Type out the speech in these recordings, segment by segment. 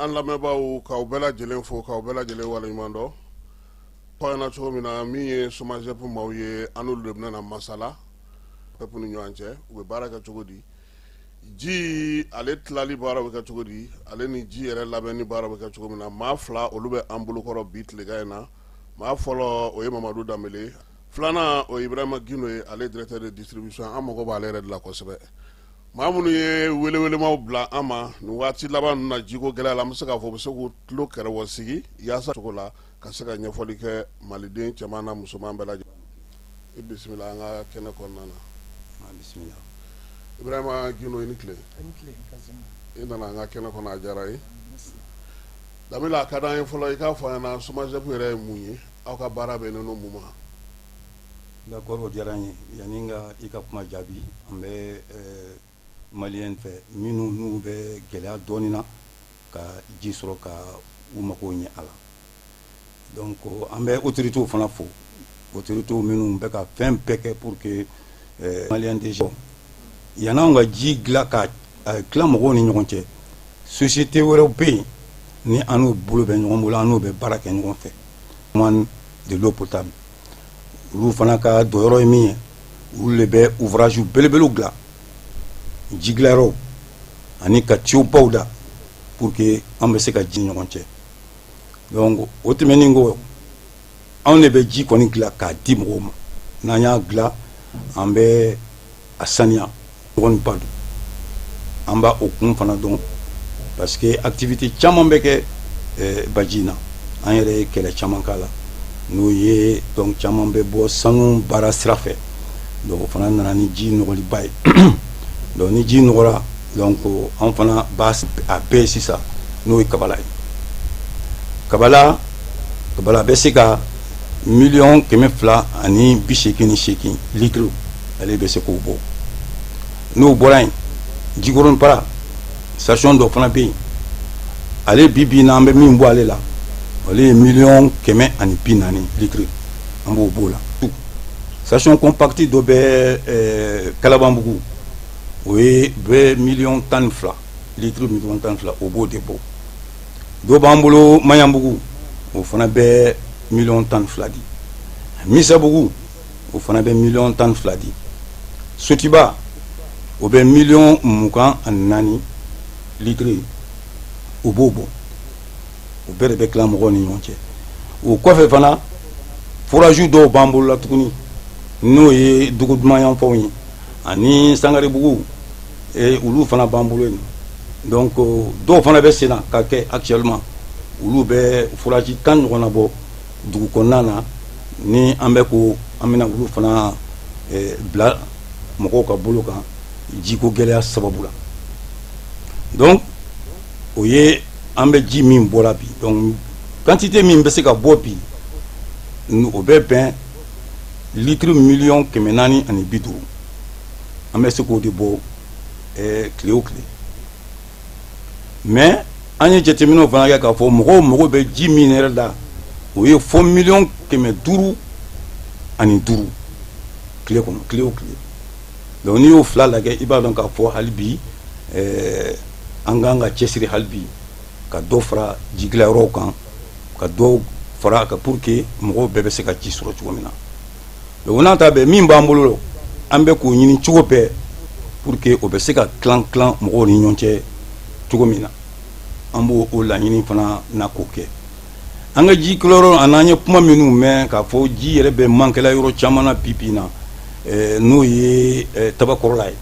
An lamɛnbaaw, k'aw bɛɛ lajɛlen fo, k'aw bɛɛ lajɛlen waleɲuman dɔn. Fɔ ɲɛna cogo min na, min ye SOMAGEP maaw ye, an n'olu de bɛna na masala PEP ni ɲɔgɔn cɛ, u bɛ baara kɛ cogo di, ji ale tilali baara bɛ kɛ cogo di, ale ni ji yɛrɛ labɛnni baara bɛ kɛ cogo min na. Maa fila, olu bɛ an bolokɔrɔ bi tilegan in na. Maa fɔlɔ, o ye Mamadu Danbele. Filanan, o ye Ibrahima Gindo ye, ale directeur de distribution. An mago b'ale yɛrɛ de la kosɛbɛ. Maa minnu ye welewelemaw bila an ma nin waati laban ninnu na jiko gɛlɛya la, an bɛ se k'a fɔ u bɛ se k'u tulo kɛrɛwɔ sigi yaasa cogo la ka se ka ɲɛfɔli kɛ maliden cɛman n'a musoman bɛɛ lajɛlen. I bisimila an ka kɛnɛ kɔnɔna na. Bisimila. Ibrahima Gindo, i ni tile. I nana an ka kɛnɛ kɔnɔ, a diyara ye. Danbele, a ka d'an ye fɔlɔ i k'a fɔ an ɲɛna, SOMAGEP yɛrɛ ye mun ye, aw ka baara bɛnnen don mun ma? D'accord, o diyara n ye. Yanni n ka i ka kuma jaabi, an bɛ maliyɛn fɛ minnu n'u bɛ gɛlɛya dɔɔnin na ka ji sɔrɔ ka u mago ɲɛ a la. Donc an bɛ autorités fana fo, autorités minnu bɛ ka fɛn bɛɛ kɛ pour que maliyɛn tɛ yan'anw ka ji dilan ka tila mɔgɔw ni ɲɔgɔn cɛ. Société wɛrɛw bɛ yen ni an n'u bolo bɛ ɲɔgɔn bolo, an n'u bɛ baara kɛ ɲɔgɔn fɛ de l'eau potable. Olu fana ka dɔyɔrɔ ye min ye, olu de bɛ ouvrage belebelew dilan, jidilanyɔrɔw, ani ka tuyaubaw da pour que an bɛ se ka ji ɲɔgɔn cɛ. Donc o tɛmɛnen kɔ, anw de bɛ ji kɔni dilan k'a di mɔgɔw ma. N'an y'a dilan, an bɛ a saniya ba don. An b'a o kun fana dɔn, parce que activité caman bɛ kɛ baji in na. An yɛrɛ ye kɛlɛ caman k'a la, n'o ye donc caman bɛ bɔ sanu baara sira fɛ. Donc o fana nana ni ji nɔgɔliba ye. Donc ni ji nɔgɔra, donc an fana b'a a bɛɛ sisan, n'o ye Kabala ye. Kabala bɛ se ka 288 000 000 litres, ale bɛ se k'o bɔ. N'o bɔra yen, Jikɔrɔni Para station dɔ fana bɛ yen. Ale bi bi na, an bɛ min bɔ ale la, ale ye 140 000 000 litres, an b'o b'o la. Station compacte dɔ bɛ Kalabanbugu, o ye bɛ 12 000 000 litres, 12 000 000, o b'o de bɔ. Dɔ b'an bolo Maɲanbugu, o fana bɛ 12 000 000 di. Misabugu, o fana bɛ 12 000 000 di. Sotiba, o bɛ 24 000 000 litres, o b'o bɔ. O bɛɛ de bɛ tila mɔgɔw ni ɲɔgɔn cɛ. O kɔfɛ fana, forage dɔw b'an bolo la tuguni, n'o ye dugu dumanyanfanw ye ani Sangaribugu, olu fana b'an bolo yen. Donc dɔw fana bɛ sen na ka kɛ actuellement, olu bɛ forage 10 ɲɔgɔnna bɔ dugu kɔnɔna na. Ni an bɛ ko an bɛna olu fana bila mɔgɔw ka bolo kan jiko gɛlɛya sababu la. Donc o ye an bɛ ji min bɔra bi. Donc quantité min bɛ se ka bɔ bi, o bɛ bɛn litre 450 000 000, an bɛ se k'o de bɔ tile o tile. Mais an ye jateminɛw fana kɛ k'a fɔ mɔgɔw mago bɛ ji min yɛrɛ la, o ye fo 505 000 000 tile kɔnɔ, tile o tile. Donc n'i y'o fila lajɛ, i b'a dɔn k'a fɔ hali bi an k'an ka cɛsiri hali bi ka dɔ fara jidilanyɔrɔw kan, ka dɔ fara ka pour que mɔgɔw bɛɛ bɛ se ka ji sɔrɔ cogo min na. Donc n'a ta bɛɛ, min b'an bolo, an bɛ k'o ɲini cogo bɛɛ pour que o bɛ se ka tilan tilan mɔgɔw ni ɲɔgɔn cɛ cogo min na. An b'o o laɲini fana na k'o kɛ. An ka ji kilayɔrɔ, ani an ye kuma minnu mɛn k'a fɔ ji yɛrɛ bɛ mankɛla yɔrɔ caman na bi bi in na, n'o ye Tabakɔrɔla ye,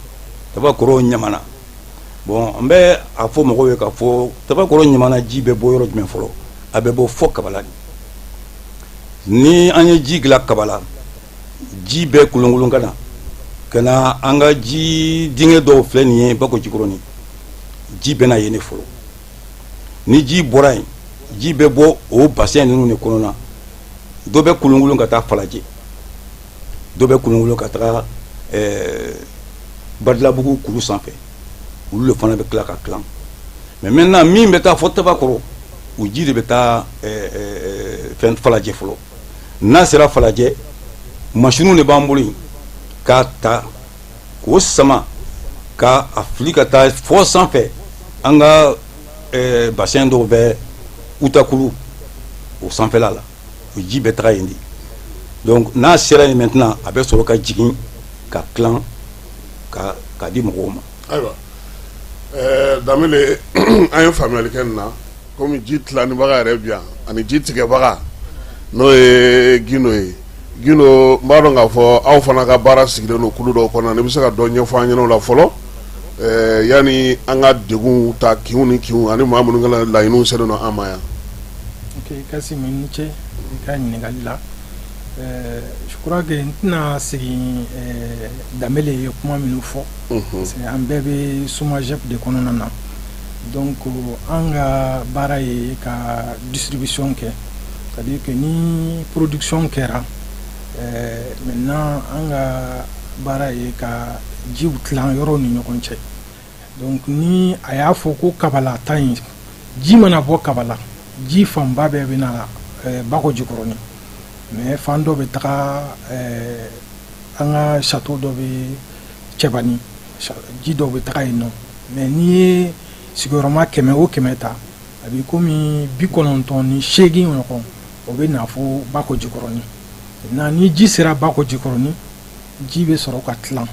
Tabakɔrɔ Ɲamana. Bon, an bɛ a fɔ mɔgɔw ye k'a fɔ Tabakɔrɔ Ɲamana ji bɛ bɔ yɔrɔ jumɛn fɔlɔ? A bɛ bɔ fɔ Kabala de. Ni an ye ji dilan Kabala, ji bɛ kolonkolon ka na ka na an ka ji dingɛ dɔw filɛ nin ye Bako Jikɔrɔni, ji bɛ na yen de fɔlɔ. Ni ji bɔra yen, ji bɛ bɔ o bassin ninnu de kɔnɔna. Dɔ bɛ kolonkolon ka taa Falajɛ, dɔ bɛ kolonkolon ka taga Badilabugu kulu sanfɛ, olu de fana bɛ tila ka tilan. Mais maintenant, min bɛ taa fɔ Tabakɔrɔ, o ji de bɛ taa fɛn Falajɛ fɔlɔ. N'a sera Falajɛ, machines de b'an bolo yen k'a ta k'o sama ka a fili ka taa fɔ sanfɛ an ka bassin dɔw bɛ Utakulu o sanfɛla la, o ji bɛ taga yen de. Donc n'a sera yen maintenant, a bɛ sɔrɔ ka jigin ka tilan ka di mɔgɔw ma. Ayiwa, Danbele, an ye faamuyali kɛ nin na. Komi ji tilanibaga yɛrɛ bi yan ani ji tigɛbaga, n'o ye Gindo ye. Gindo, n b'a dɔn k'a fɔ aw fana ka baara sigilen don kulu dɔw kɔnɔ. N'i bɛ se ka dɔ ɲɛfɔ an ɲɛna o la fɔlɔ, yanni an ka degun ta kinw ni kinw ani maa minnu ka laɲiniw selen don an ma yan. Ok, Kassim, i ni ce i ka ɲininkali la. Je crois que n tɛna segin Danbele ye kuma minnu fɔ, parce que an bɛɛ bɛ SOMAGEP de kɔnɔna na. Donc an ka baara ye ka distribution kɛ, c'est à dire que ni production kɛra, maintenant an ka baara ye ka jiw tilan yɔrɔw ni ɲɔgɔn cɛ. Donc ni a y'a fɔ ko Kabala ta in, ji mana bɔ Kabala, ji fanba bɛɛ bɛ na Bakɔ Jikɔrɔni, mais fan dɔ bɛ taga an ka château dɔ bɛ Cɛbani, ji dɔw bɛ taga yen nɔ. Mais n'i ye sigiyɔrɔma 100 o 100 ta, a bɛ komi 98 ɲɔgɔn, o bɛ na fo Bakɔ Jikɔrɔni. Na ni ji sera Bakɔ Jikɔrɔni, ji bɛ sɔrɔ ka tilan.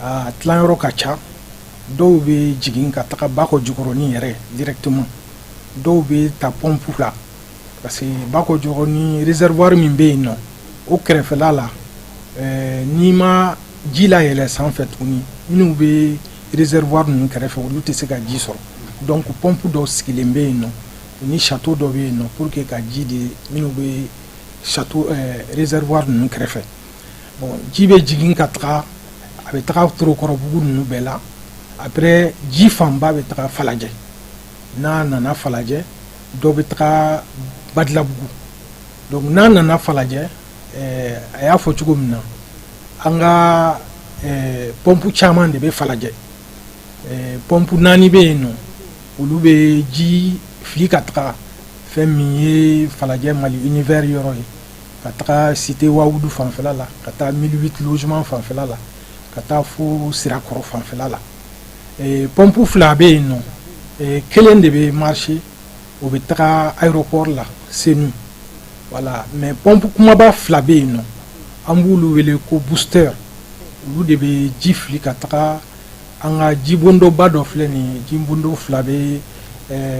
A tilan yɔrɔ ka ca. Dɔw bɛ jigin ka taga Bakɔ Jikɔrɔni yɛrɛ directement, dɔw bɛ ta pompe la, parce que Bakɔ Jikɔrɔni réservoir min bɛ yen nɔ, o kɛrɛfɛla la, n'i ma ji layɛlɛ sanfɛ tuguni, minnu bɛ réservoir ninnu kɛrɛfɛ, olu tɛ se ka ji sɔrɔ. Donc pompe dɔw sigilen bɛ yen nɔ ni château dɔ bɛ yen nɔ pour que ka ji di minnu bɛ château réservoir ninnu kɛrɛfɛ. Bon, ji bɛ jigin ka taga, a bɛ taga Torokɔrɔbugu ninnu bɛɛ la. Après, ji fanba bɛ taga Falajɛ. N'a nana Falajɛ, dɔ bɛ taga Badilabugu. Donc n'a nana Falajɛ, a y'a fɔ cogo min na, an ka pompe caman de bɛ Falajɛ. Pompe naani bɛ yen nɔ, olu bɛ ji fili ka taga fɛn min ye Falajɛ Mali Univers yɔrɔ ye, ka taga Cité Wawudu fanfɛla la, ka taa 1008 logement fanfɛla la, ka taa fo Sirakɔrɔ fanfɛla la. Pompe fila bɛ yen nɔ, kelen de bɛ marcher, o bɛ taga aéroport la Senu, voilà. Mais pompe kumaba fila bɛ yen nɔ, an b'olu wele ko booster. Olu de bɛ ji fili ka taga an ka jibondoba dɔ filɛ nin ye. Jibondo fila bɛ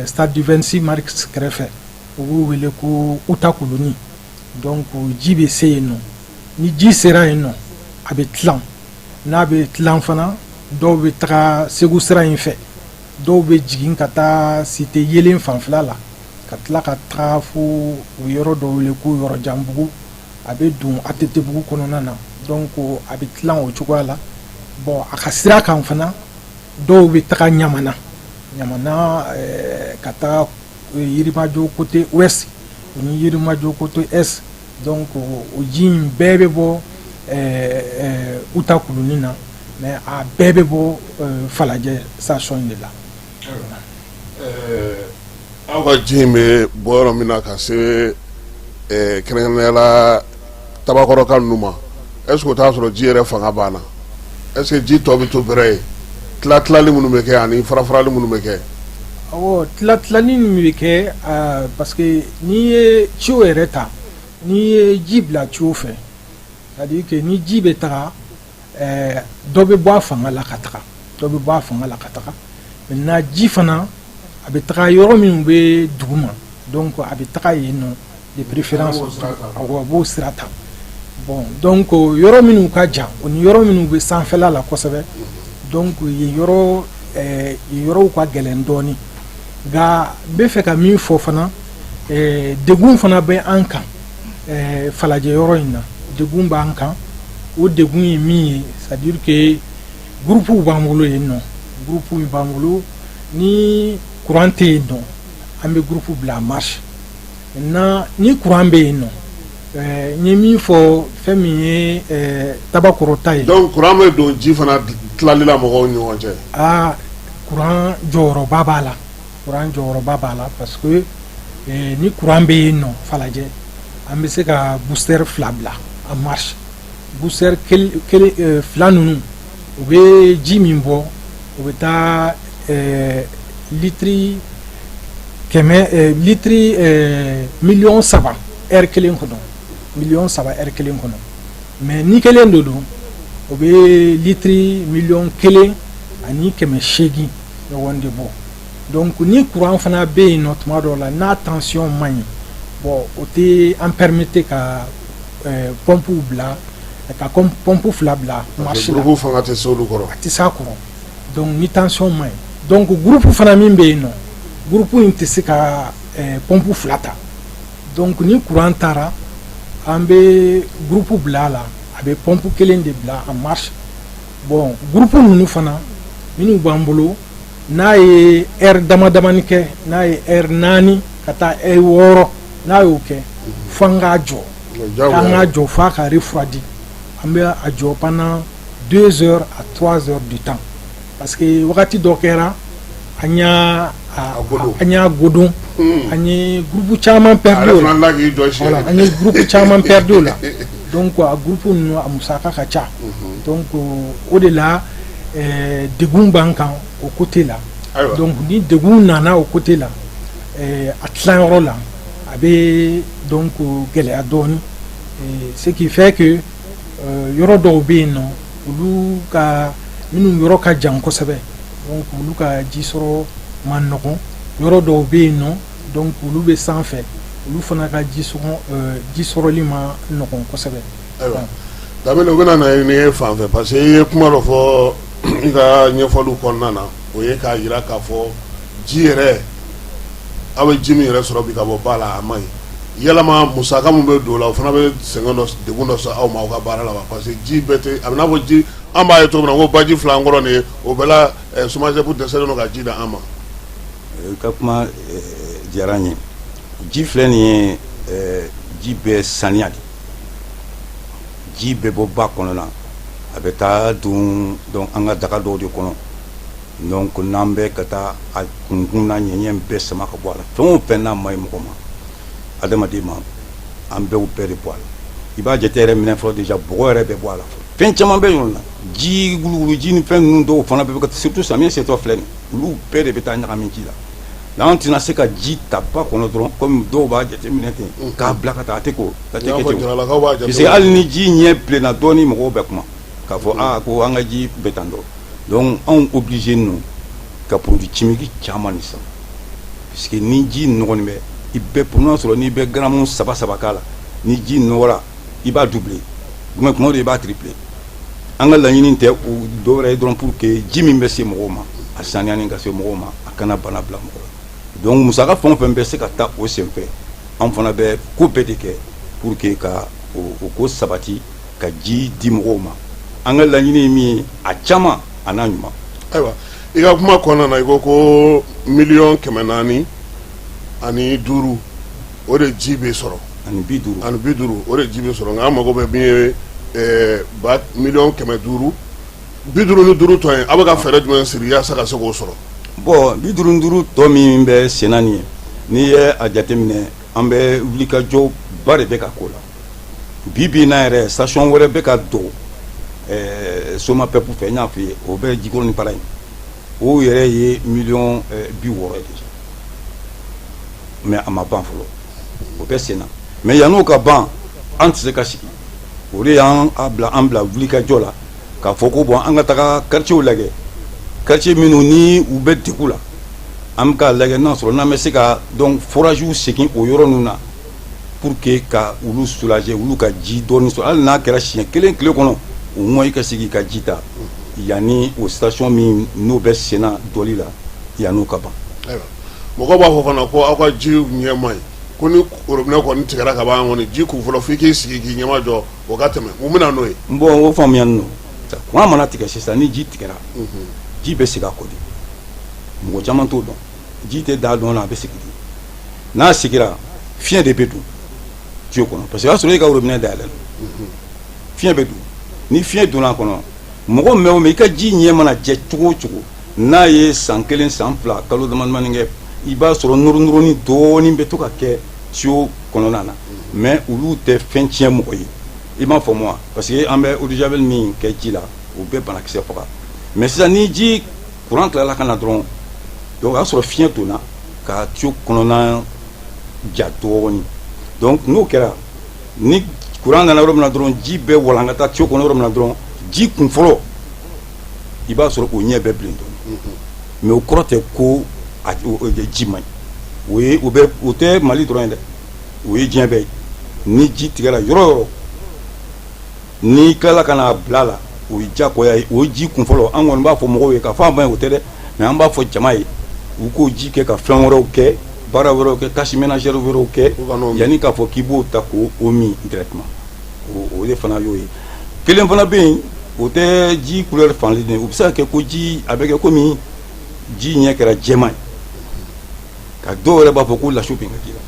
stade du 26 mars kɛrɛfɛ, u b'u wele ko Uta Koloni. Donc ji bɛ se yen nɔ. Ni ji sera yen nɔ, a bɛ tilan. N'a bɛ tilan fana, dɔw bɛ taga Segu sira in fɛ, dɔw bɛ jigin ka taa Cité Yelen fanfɛla la, ka tila ka taga fo u yɔrɔ dɔ wele ko Yɔrɔjanbugu, a bɛ don ATT-bugu kɔnɔna na. Donc a bɛ tilan o cogoya la. Bon, a ka sira kan fana, dɔw bɛ taga Ɲamana, Ɲamana ka taa Yirimajɔ côté ouest ni Yirimajɔ côté est. Donc o ji in bɛɛ bɛ bɔ Uta Kuluni na, mais a bɛɛ bɛ bɔ Falajɛ station in de la. Aw ka ji in bɛ bɔ yɔrɔ min na ka se kɛrɛnkɛrɛnnenya la Tabakɔrɔka ninnu ma, est ce que o t'a sɔrɔ ji yɛrɛ fanga banna? Est ce que ji tɔ bɛ to bɛrɛ ye, tila tilali minnu bɛ kɛ ani fara farali minnu bɛ kɛ? Awɔ, tila tilali min bɛ kɛ, parce que n'i ye tuyau yɛrɛ ta, n'i ye ji bila tuyau fɛ, c'est à dire que ni ji bɛ taga, dɔ bɛ bɔ a fanga la ka taga, dɔ bɛ bɔ a fanga la ka taga. Maintenant, ji fana a bɛ taga yɔrɔ minnu bɛ dugu ma, donc a bɛ taga yen nɔ de préférence. Awɔ, a b'o sira ta. Bon, donc yɔrɔ minnu ka jan, o ni yɔrɔ minnu bɛ sanfɛla la kosɛbɛ, donc yen yɔrɔ yen yɔrɔw ka gɛlɛn dɔɔnin. Nka n bɛ fɛ ka min fɔ fana, degun fana bɛ an kan Falajɛ yɔrɔ in na. Degun b'an kan. O degun ye min ye, c'est à dire que groupe b'an bolo yen nɔ. Groupe b'an bolo, ni courant tɛ yen nɔ, an bɛ groupe bila en marche. Maintenant, ni courant bɛ yen nɔ, n ye min fɔ, fɛn min ye Tabakɔrɔ ta ye. Donc courant bɛ don ji fana tilali la mɔgɔw ni ɲɔgɔn cɛ? Aa, courant jɔyɔrɔba b'a la, courant jɔyɔrɔba b'a la, parce que ni courant bɛ yen nɔ Falajɛ, an bɛ se ka booster fila bila en marche. Booster kelen fila ninnu, u bɛ ji min bɔ, o bɛ taa litiri Kɛmɛ litiri miliyɔn 3 heure kelen kɔnɔ, miliyɔn 3 heure kelen kɔnɔ. Mais ni kelen don, o bɛ litiri miliyɔn 1 ani 800 ɲɔgɔn de bɔ. Donc ni kuran fana bɛ yen nɔ, tuma dɔw la, n'a tension man ɲi, bon, o tɛ an permettre ka pompe bila, ka pompe fila bila marche la. Groupe fanga tɛ se olu kɔrɔ. A tɛ s'a kɔrɔ. Donc ni tension man ɲi, donc groupe fana min bɛ yen nɔ, groupe in tɛ se ka pompe fila ta. Donc ni courant taara, an bɛ groupe bila a la, a bɛ pompe kelen de bila en marche. Bon, groupe ninnu fana minnu b'an bolo, n'a ye heure dama damani kɛ, n'a ye heure 4 ka taa heure 6, n'a y'o kɛ, fo an k'a jɔ, k'an k'a jɔ f'a ka refroidi. An bɛ a jɔ pendant 2 heures à 3 heures du temps, parce que wagati dɔ kɛra, an y'a godon, an ye groupe caman perdu o la. Voilà, an ye groupe caman perdu o la. Donc a groupe ninnu, a musaka ka ca. Donc o de la, degun b'an kan o côté la. Donc ni degun nana o côté la, a tilayɔrɔ la, a bɛ donc gɛlɛya dɔɔni, ce qui fait que yɔrɔ dɔw bɛ yen nɔ, olu ka minnu yɔrɔ ka jan kosɛbɛ, donc olu ka ji sɔrɔ man nɔgɔn. Yɔrɔ dɔw bɛ yen nɔ, donc olu bɛ sanfɛ, olu fana ka ji sɔngɔ, ji sɔrɔli ma nɔgɔn kosɛbɛ. Ayiwa Danbele, u bɛna na ni e fan fɛ, parce que i ye kuma dɔ fɔ i ka ɲɛfɔliw kɔnɔna na, o ye k'a jira k'a fɔ ji yɛrɛ, aw bɛ ji min yɛrɛ sɔrɔ bi ka bɔ ba la, a man ɲi. Yalama musaka min bɛ don o la, o fana bɛ sɛgɛn dɔ, degun dɔ se aw ma aw ka baara la wa? Parce que ji bɛɛ tɛ, a bɛ n'a fɔ ji, an b'a ye cogo min na ko baji fila an kɔrɔ nin ye, o bɛɛ la SOMAGEP dɛsɛlen don ka ji di an ma. I ka kuma diyara n ye. Ji filɛ nin ye, ji bɛ saniya de. Ji bɛ bɔ ba kɔnɔ, a bɛ taa don, donc an ka daga dɔw de kɔnɔ. Donc n'an bɛ ka taa a kunkun n'a ɲɛɲɛ bɛɛ sama ka bɔ a la, fɛn o fɛn n'a ma ɲi mɔgɔ ma, adamaden ma, an bɛɛ bɛɛ de bɔ a la. I b'a jate yɛrɛ minɛ fɔlɔ, déjà bɔgɔ yɛrɛ bɛ bɔ a la fɔlɔ. Fɛn caman bɛ yen na, ji wuluwulu ji ni fɛn ninnu dɔw fana bɛ, surtout samiyɛ setɔ filɛ nin, olu bɛɛ de bɛ taa ɲagami ji la. N'an tɛna se ka ji ta ba kɔnɔ dɔrɔn, komi dɔw b'a jate minɛ ten k'a bila ka taa, a tɛ ko a tɛ kɛ ten, parce que hali ni ji ɲɛ bilenna dɔɔni, mɔgɔw bɛ kuma k'a fɔ aa ko an ka ji bɛ tan dɔrɔn. Donc anw obligé ninnu ka produit chimique caman de san, parce que ni ji nɔgɔnin bɛ, i bɛ n'a sɔrɔ n'i bɛ gramme saba saba k'a la, ni ji nɔgɔra, i b'a doubler, kuma dɔ i b'a tripler. An ka laɲini tɛ o dɔwɛrɛ ye dɔrɔn, pour que ji min bɛ se mɔgɔw ma, a saniyani ka se mɔgɔw ma, a kana bana bila mɔgɔ la. Donc musaka fɛn o fɛn bɛ se ka taa o senfɛ, an fana bɛ ko bɛɛ de kɛ pour que ka o ko sabati, ka ji di mɔgɔw ma. An ka laɲini ye min ye, a caman a n'a ɲuman. Ayiwa, i ka kuma kɔnɔna na, i ko ko miliyɔn 405, o de ji bɛ sɔrɔ. Ani 50. Ani 50, o de ji bɛ sɔrɔ. Nka an mago bɛ min ye, ba miliyɔn 555 tɔ ye, aw bɛ ka fɛɛrɛ jumɛn siri yaasa ka se k'o sɔrɔ? Bon, 55 tɔ min bɛ senna nin ye, n'i ye a jateminɛ, an bɛ wulikajɔ ba de bɛ ka k'o la bi. Bi in na yɛrɛ, station wɛrɛ bɛ ka don SOMAPEP fɛ. N y'a f'i ye, o bɛ Jikɔrɔni para yen. O yɛrɛ ye miliyɔn 60 ye déjà, mais a ma ban fɔlɔ, o bɛ sen na. Mais yann'o ka ban, an tɛ se ka sigi. O de y'an bila, an bila wulikajɔ la k'a fɔ ko bon, an ka taga quartier lajɛ, quartier minnu ni u bɛ degun la. An bɛ k'a lajɛ n'a sɔrɔ n'an bɛ se ka donc forage segin o yɔrɔ ninnu na pour que ka olu soulager, olu ka ji dɔɔni sɔrɔ, hali n'a kɛra siɲɛ kelen tile kɔnɔ, au moins i ka sigi ka ji ta yanni o station min n'o bɛ senna dɔli la, yann'o ka ban. Ayiwa, mɔgɔw b'a fɔ fana ko aw ka ji ɲɛ man ɲi, ko ni robinet kɔni tigɛra ka ban kɔni, ji kun fɔlɔ, f'i k'i sigi k'i ɲɛma jɔ o ka tɛmɛ. Mun bɛ na n'o ye? Bon, o faamuya nɔ, courant mana tigɛ sisan, ni ji tigɛra, ji bɛ segin a kɔ de. Mɔgɔ caman t'o dɔn. Ji tɛ da dɔn na, a bɛ segin de. N'a seginna, fiɲɛ de bɛ don tuyau kɔnɔ, parce que o y'a sɔrɔ e ka robinet dayɛlɛ, fiɲɛ bɛ don. Ni fiɲɛ donna a kɔnɔ, mɔgɔ mɛn o mɛn, i ka ji ɲɛ mana jɛ cogo o cogo, n'a ye san kelen, san 2, kalo damadamanin kɛ, i b'a sɔrɔ nɔrɔ dɔɔnin bɛ to ka kɛ tuyau kɔnɔna na, mais olu tɛ fɛn tiɲɛ mɔgɔ ye. I m'a faamu wa? Parce que an bɛ eau de javel min kɛ ji la, o bɛ banakisɛ faga. Mais sisan, ni ji courant tilala ka na dɔrɔn, donc o y'a sɔrɔ fiɲɛ donna ka ka tuyau kɔnɔna ja dɔɔnin. Donc n'o kɛra, ni courant nana yɔrɔ min na dɔrɔn, ji bɛ walankata tuyau kɔnɔ yɔrɔ min na dɔrɔn, ji kun fɔlɔ, i b'a sɔrɔ o ɲɛ bɛ bilen dɔɔnin. Mais o kɔrɔ tɛ ko a ji man ɲi. O ye o bɛ, o tɛ Mali dɔrɔn ye dɛ, o ye diɲɛ bɛɛ ye. Ni ji tigɛra yɔrɔ o yɔrɔ, n'i tilala ka n'a bila la, o ye diyagoya ye. O ye ji kun fɔlɔ. An kɔni b'a fɔ mɔgɔw ye k'a fɔ a ma ɲi, o tɛ dɛ, mais an b'a fɔ jama ye u k'o ji kɛ ka fɛn wɛrɛw kɛ, baara wɛrɛw kɛ, tâche ménagère wɛrɛw kɛ, yanni k'a fɔ k'i b'o ta k'o o min directement. O de fana y'o ye. Kelen fana bɛ yen, o tɛ ji couleur falen ye. O bɛ se ka kɛ ko ji a bɛ kɛ komi ji ɲɛ kɛra jɛman ye, ka dɔw yɛrɛ b'a fɔ ko laso bɛ ka ji la.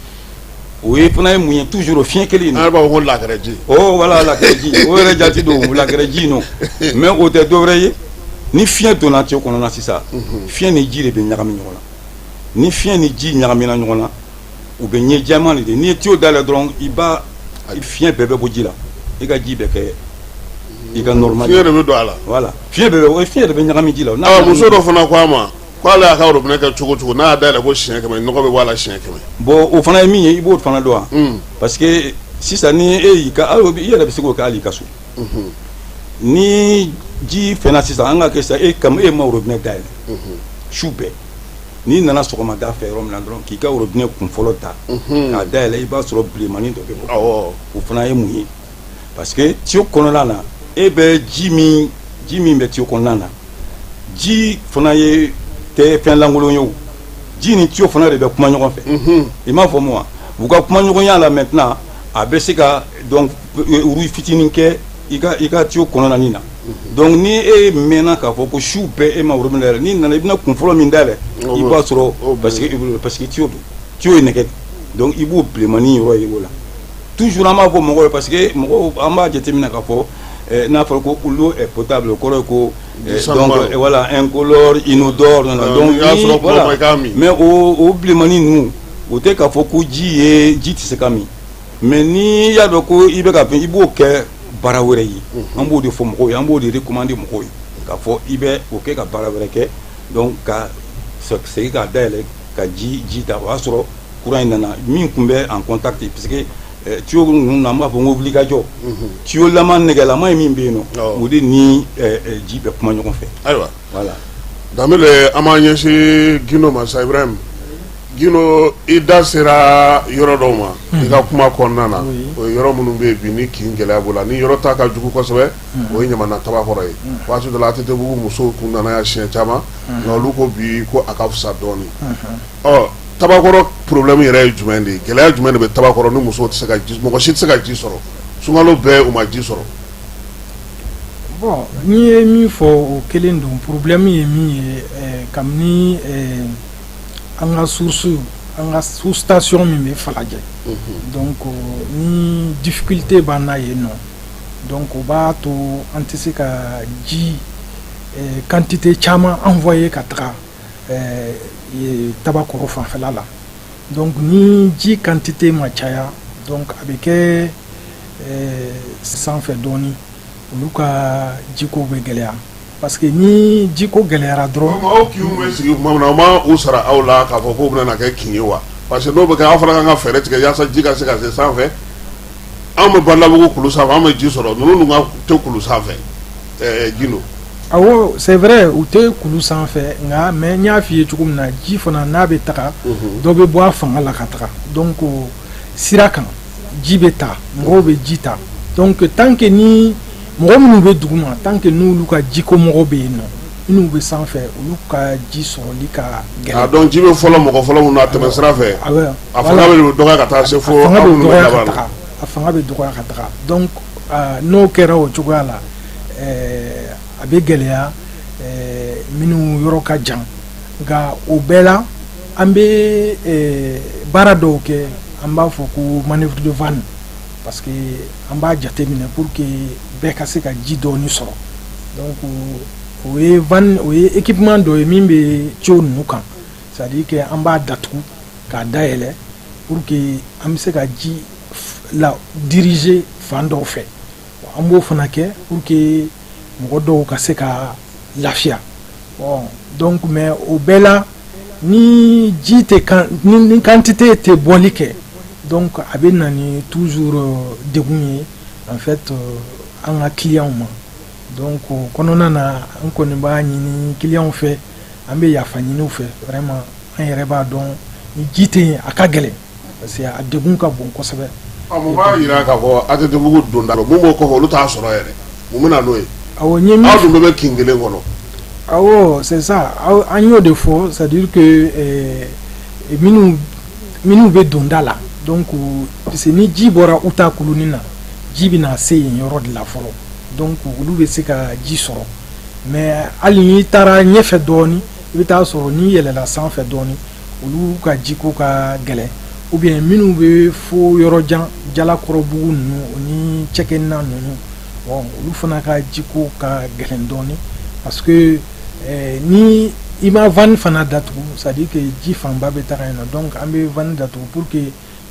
O ye fana ye mun ye? Toujours fiɲɛ kelen. An yɛrɛ b'a fɔ ko lakɛrɛ ji. Oh voilà, lakɛrɛ ji, o yɛrɛ jate don, lakɛrɛ ji nɔ. Mais o tɛ dɔwɛrɛ ye, ni fiɲɛ donna tuyau kɔnɔ na sisan, fiɲɛ ni ji de bɛ ɲagami ɲɔgɔn na. Ni fiɲɛ ni ji ɲagamina ɲɔgɔn na, u bɛ ɲɛ jɛman de. N'i ye tuyau dayɛlɛ dɔrɔn, i b'a fiɲɛ bɛɛ bɛ bɔ ji la, i ka ji bɛ kɛ i ka normal. Fiɲɛ de bɛ don a la. Voilà, fiɲɛ bɛɛ bɛ, fiɲɛ de bɛ ɲagami ji la. Aa, muso dɔ fana ko a ma k'ale y'a ka robinet kɛ cogo cogo, n'a y'a dayɛlɛ ko siɲɛ 100, nɔgɔ bɛ bɔ a la siɲɛ 100. Bon, o fana ye min ye, i b'o fana dɔn wa? Parce que sisan ni e y'i ka, i yɛrɛ bɛ se k'o kɛ hali i ka so. Ni ji fɛnna sisan, an ka kɛ sisan, e kam e ma robinet dayɛlɛ su bɛɛ, n'i nana sɔgɔmada fɛ yɔrɔ min na dɔrɔn, k'i ka robinet kun fɔlɔ ta k'a dayɛlɛ, i b'a sɔrɔ bilenmanin dɔ bɛ bɔ. O fana ye mun ye? Parce que tuyau kɔnɔna na, e bɛ ji min bɛ tuyau kɔnɔna na, ji fana ye tɛ fɛn lankolon ye. O ji ni tuyau fana de bɛ kuma ɲɔgɔn fɛ, i m'a fɔ mun wa? U ka kuma ɲɔgɔnya la maintenant, a bɛ se ka donc rouille fitinin kɛ i ka tuyau kɔnɔna nin na. Donc ni e mɛnna k'a fɔ ko su bɛɛ e ma robinet dayɛlɛ, n'i nana, i bɛna kun fɔlɔ min dayɛlɛ, i b'a sɔrɔ parce que tuyau don, tuyau ye nɛgɛ de, donc i b'o bilenmanin yɔrɔ ye o la. Toujours an b'a fɔ mɔgɔw ye, parce que mɔgɔw, an b'a jateminɛ k'a fɔ n'a fɔra ko l'eau est potable, o kɔrɔ ye ko donc voilà, incolore, inodore. Donc ni voilà, mais o bilenmanin ninnu, o tɛ k'a fɔ ko ji ye, ji tɛ se ka min. Mais n'i y'a dɔn ko i bɛ ka fɛn, i b'o kɛ baara wɛrɛ ye. An b'o de fɔ mɔgɔw ye, an b'o de recommander mɔgɔw ye k'a fɔ i bɛ o kɛ ka baara wɛrɛ kɛ, donc ka segin k'a dayɛlɛ ka ji ta, o y'a sɔrɔ courant in nana min tun bɛ en contact, puisque tuyau ninnu na, an b'a fɔ n ko wulikajɔ tuyau lama nɛgɛlama ye min bɛ yen nɔ, o de ni ji bɛ kuma ɲɔgɔn fɛ. Ayiwa. Voilà. Danbele, an b'an ɲɛsin Gindo ma sa. Ibrahim Gindo, i da sera yɔrɔ dɔw ma i ka kuma kɔnɔna na. O ye yɔrɔ minnu bɛ yen bi ni kin gɛlɛya b'o la, ni yɔrɔ ta ka jugu kosɛbɛ, o ye Ɲamana Tabakɔrɔ ye. Waati dɔ la, ATT-bugu musow kun nana yan siɲɛ caman, nka olu ko bi ko a ka fisa dɔɔnin. Ɔ, Tabakɔrɔ problème yɛrɛ ye jumɛn de ye? Gɛlɛya jumɛn de bɛ Tabakɔrɔ ni musow tɛ se ka ji, mɔgɔ si tɛ se ka ji sɔrɔ sunkalo bɛɛ, u ma ji sɔrɔ? Bon, n'i ye min fɔ, o kelen don. Problème ye min ye, kabini an ka source, an ka sous station min bɛ Falajɛ, donc ni difficulté b'an na yen nɔ, donc o b'a to an tɛ se ka ji quantité caman envoyer ka taga Tabakɔrɔ fanfɛla la. Donc ni ji quantité ma caya, donc a bɛ kɛ sanfɛ dɔɔnin, olu ka jiko bɛ gɛlɛya, parce que ni jiko gɛlɛyara dɔrɔn. Aw kinw bɛ sigi tuma min na, aw ma u sara aw la k'a fɔ k'o bɛna na kɛ kin ye wa? Parce que n'o bɛ kɛ, aw fana kan ka fɛɛrɛ tigɛ yaasa ji ka se ka se sanfɛ. Anw bɛ Balabugu kulu sanfɛ, anw bɛ ji sɔrɔ, ninnu dun ka tɛ kulu sanfɛ, Gindo. Awɔ, c'est vrai, u tɛ kulu sanfɛ, nka mais n y'a f'i ye cogo min na, ji fana n'a bɛ taga, dɔ bɛ bɔ a fanga la ka taga. Donc sira kan, ji bɛ ta, mɔgɔw bɛ ji ta. Donc tant que ni mɔgɔ minnu bɛ dugu ma, tant que n'olu ka jiko mɔgɔ bɛ yen nɔ, minnu bɛ sanfɛ, olu ka ji sɔrɔli ka gɛlɛn. A donc ji bɛ fɔlɔ mɔgɔ fɔlɔ minnu na tɛmɛ sira fɛ, a fanga bɛ dɔgɔya ka taa se fo a fanga bɛ dɔgɔya ka taga, a fanga bɛ dɔgɔya ka taga. Donc n'o kɛra o cogoya la, a bɛ gɛlɛya minnu yɔrɔ ka jan. Nka o bɛɛ la, an bɛ baara dɔw kɛ, an b'a fɔ ko manœuvre de vanne, parce que an b'a jateminɛ pour que bɛɛ ka se ka ji dɔɔni sɔrɔ. Donc o ye vanne, o ye équipement dɔ ye min bɛ tuyau ninnu kan, c'est à dire que an b'a datugu k'a dayɛlɛ pour que an bɛ se ka ji la diriger fan dɔw fɛ. An b'o fana kɛ pour que mɔgɔ dɔw ka se ka lafiya. Bon, donc mais o bɛɛ la, Ni ji tɛ ni quantité tɛ bɔli kɛ, donc a bɛ na ni toujours degun ye en fait an ka clients ma. Donc o kɔnɔna na, an kɔni b'a ɲini clients fɛ, an bɛ yafa ɲini u fɛ vraiment. An yɛrɛ b'a dɔn, ni ji tɛ yen, a ka gɛlɛn, parce que a degun ka bon kosɛbɛ. Mun b'a jira k'a fɔ ATTbugu donda mun b'o kɔfɛ, olu t'a sɔrɔ yɛrɛ? Mun bɛ na n'o ye? Awɔ, n ye min Aw dun bɛɛ bɛ kin kelen kɔnɔ. Awɔ, c'est ça, an y'o de fɔ, c'est à dire que minnu bɛ donda la, donc parce que ni ji bɔra Uta kulunin na, ji bɛna se yen yɔrɔ de la fɔlɔ, donc olu bɛ se ka ji sɔrɔ. Mais hali n'i taara ɲɛfɛ dɔɔni, i bɛ taa sɔrɔ n'i yɛlɛla sanfɛ dɔɔni, olu ka jiko ka gɛlɛn, ou bien minnu bɛ fo yɔrɔ jan, Jalakɔrɔbugu ninnu o ni Cɛkɛna ninnu, bon, olu fana ka jiko ka gɛlɛn dɔɔni, parce que ni i ma vanne fana datugu, c'est à dire que ji fanba bɛ taga yen nɔ. Donc an bɛ vanne datugu pour que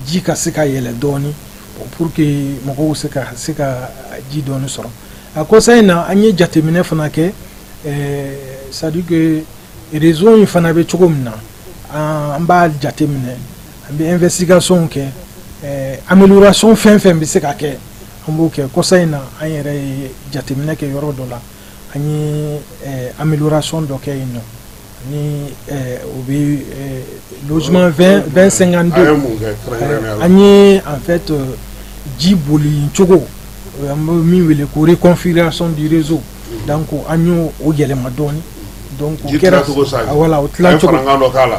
ji ka se ka yɛlɛ dɔɔni, pour que mɔgɔw se ka ji dɔɔni sɔrɔ. A kɔsa in na, an ye jateminɛ fana kɛ, c'est à dire que réseau in fana bɛ cogo min na, an b'a jateminɛ, an bɛ investigation kɛ, amélioration fɛn fɛn bɛ se ka kɛ, an b'o kɛ. Kɔsa in na, an yɛrɛ ye jateminɛ kɛ yɔrɔ dɔ la, an ye amélioration dɔ kɛ yen nɔ, ni o bɛ logement 20 20 52. An ye en fait ji boli cogo, an bɛ min wele ko reconfiguration du réseau, donc an y'o o yɛlɛma dɔɔni. Donc o kɛra, voilà, o tilacogo,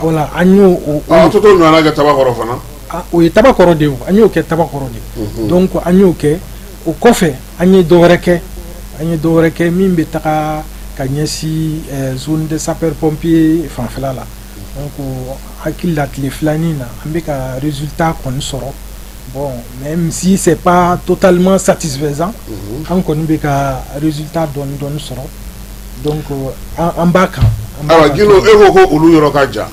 voilà, an y'o o. Aw tɛ t'o ɲɔgɔnna kɛ Tabakɔrɔ fana? O ye Tabakɔrɔ de ye, an y'o kɛ Tabakɔrɔ de. Donc an y'o kɛ, o kɔfɛ an ye dɔ wɛrɛ kɛ, an ye dɔ wɛrɛ kɛ min bɛ taga ka ɲɛsin zone de sapeur pompier fanfɛla la. Donc hakili la, tile filanin na, an bɛ ka résultat kɔni sɔrɔ. Bon, même si c'est pas totalement satisfaisant, an kɔni bɛ ka résultat dɔɔni dɔɔni sɔrɔ, donc an b'a kan. Ayiwa Gindo, e ko ko olu yɔrɔ ka jan,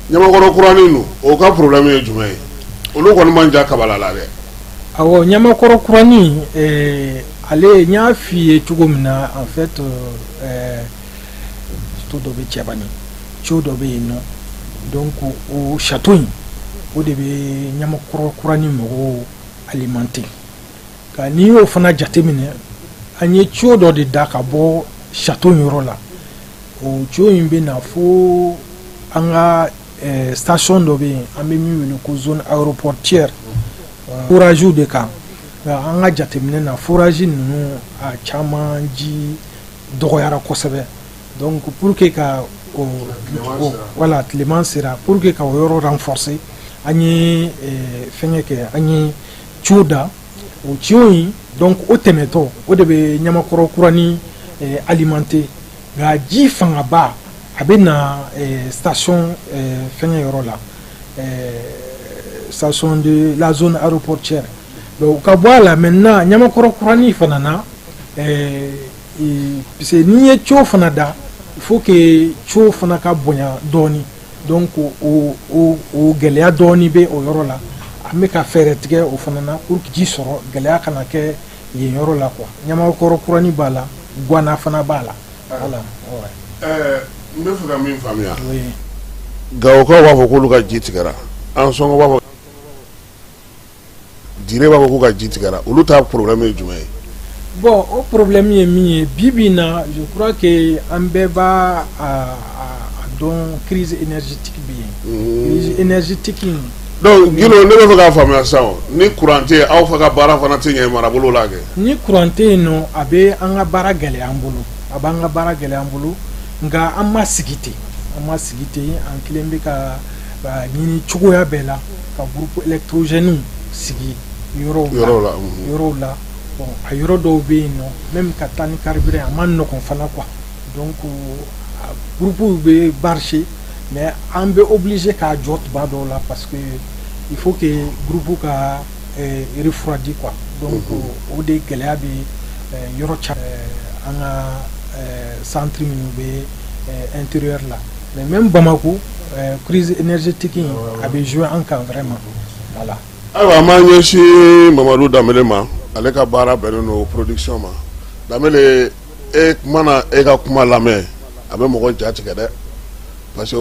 Ɲamakɔrɔ kuranin dun, o ka problème ye jumɛn ye? Olu kɔni man jan Kabala la dɛ. Awɔ, Ɲamakɔrɔ kuranin, ale, n y'a f'i ye cogo min na, en fait château dɔ bɛ Cɛbani, tuyau dɔ bɛ yen nɔ, donc o château in, o de bɛ Ɲamakɔrɔ kuranin mɔgɔw alimenter. Nka n'i y'o fana jateminɛ, an ye tuyau dɔ de da ka bɔ château in yɔrɔ la. O tuyau in bɛ na fo an ka station dɔ bɛ yen, an bɛ min wele ko zone aéroportuaire, forage de kan. Nka an ka jateminɛ na, forage ninnu a caman ji dɔgɔyara kosɛbɛ. Donc pour que ka o, voilà, tilema sera, pour que ka o yɔrɔ renforcer, an ye fɛngɛ kɛ, an ye tuyau da. O tuyau in, donc o tɛmɛtɔ, o de bɛ Ɲamakɔrɔ kuranin alimenter. Nka ji fangaba, a bɛ na station fɛngɛ yɔrɔ la, station de la zone aéroportuaire. Donc ka bɔ a la maintenant, Ɲamakɔrɔ kuranin fana na, parce que n'i ye tuyau fana da, il faut que tuyau fana ka bonya dɔɔni. Donc o gɛlɛya dɔɔni bɛ o yɔrɔ la. An bɛ ka fɛɛrɛ tigɛ o fana na pour que ji sɔrɔ gɛlɛya kana kɛ yen yɔrɔ la quoi. Ɲamakɔrɔ kuranin b'a la, Guwana fana b'a la, voilà. N bɛ fɛ ka min faamuya, Gawokaw b'a fɔ k'olu ka ji tigɛra, an sɔngɔ b'a fɔ, Dire b'a fɔ k'u ka ji tigɛra, olu ta problème ye jumɛn ye? Bon, o problème ye min ye bi bi in na, je crois que an bɛɛ b'a a dɔn, crise énergétique bɛ yen. Crise énergétique in. Donc Gindo, ne bɛ fɛ k'a faamuya sisan, ni courant tɛ yen, aw fa ka baara fana tɛ ɲɛ marabolo la kɛ? Ni courant tɛ yen nɔ, a bɛ an ka baara gɛlɛya an bolo, a b'an ka baara gɛlɛya an bolo. Nka an ma sigi ten, an ma sigi ten. An kelen bɛ ka ɲini cogoya bɛɛ la ka groupe électrogène sigi yɔrɔw la, yɔrɔw la. Bon, a yɔrɔ dɔw bɛ yen nɔ, même ka taa ni carburant, a ma nɔgɔn fana quoi. Donc groupe bɛ marcher, mais an bɛ obligé k'a jɔ tuma dɔw la, parce que il faut que groupe ka refroidi quoi. Donc o de gɛlɛya bɛ yɔrɔ caman, an ka centre minnu bɛ intérieur la. Mais même Bamako, crise énergétique in, a bɛ jouer an kan vraiment, voilà. Ayiwa, an b'an ɲɛsin Mamadu Danbele ma. Ale ka baara bɛnnen don production ma. Danbele, e mana e ka kuma lamɛn, a bɛ mɔgɔ ja tigɛ dɛ. Parce que